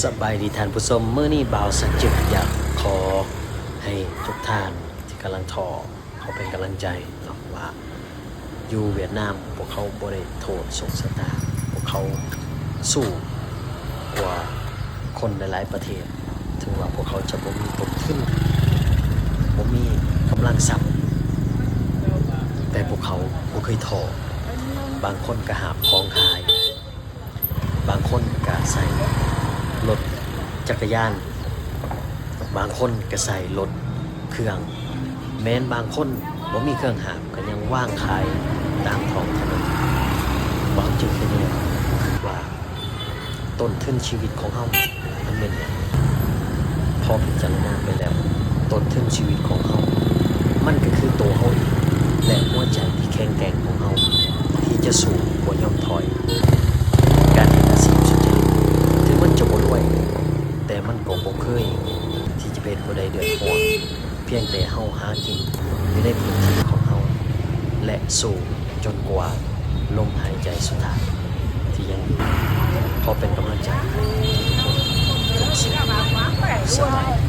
ສະບາຍດີທ່ານຜູ້ຊົມ, ມື້ນີ້ບ່າວສັກຈຶກຢາກຂໍໃຫ້ທຸກທ່ານທີ່ກຳລັງທໍ້ ຂໍເປັນກຳລັງໃຈເນາະ ວ່າຢູ່ຫວຽດນາມພວກເຂົາບໍ່ໄດ້ໂທດໂຊກຊະຕາ, ພວກເຂົາສູ້ກວ່າຄົນຫຼາຍໆປະເທດ. ເຖິງວ່າພວກເຂົາຈະບໍ່ມີຕົ້ນທຶນ, ບໍ່ມີກຳລັງຊັບ, ແຕ່ພວກເຂົາບໍ່ເຄີຍທໍ້. ບາງຄົນກໍຫາບຂອງຂາຍ, ບາງຄົນກໍໃຊ້ລົດຈັກກະຍານ, ບາງຄົນກໍໃຊ້ລົດເຄື່ອງ, ແມ່ນບາງຄົນບໍ່ມີເຄື່ອງຫາບກໍຍັງວາງຂາຍຕາມທ້ອງຖະໜົນ. ບ່າວຈຶ່ງຄິດວ່າ ຕົ້ນທຶນຊີວິດຂອງເຮົາມັນແມ່ນຫຍັງ? ພໍພິຈາລະນາໄປແລ້ວ, ຕົ້ນທຶນຊີວິດຂອງເຮົາ ມັນກໍຄືໂຕເຮົາເອງ ແລະ ຫົວໃຈທີ່ແຂງແກ່ງຂອງເຮົາ ທີ່ຈະສູ້ບໍ່ຍອມຖອຍ. ການເຮັດອາຊີບສຸດຈະລິດ ເຖິງມັນຈະບໍ່ລວຍ, ແຕ່ມັນກໍບໍ່ເຄີຍທີ່ຈະເຮັດໃຫ້ຜູ້ໃດເດືອດຮ້ອນ. ພຽງແຕ່ເຮົາຫາກິນຢູ່ໃນພື້ນທີ່ຂອງເຮົາ ແລະ ສູ້ຈົນກວ່າລົມຫາຍໃຈສຸດທ້າຍທີ່ຍັງຢູ່. ຂໍເປັນກຳລັງໃຈໃຫ້ທຸກຄົນ.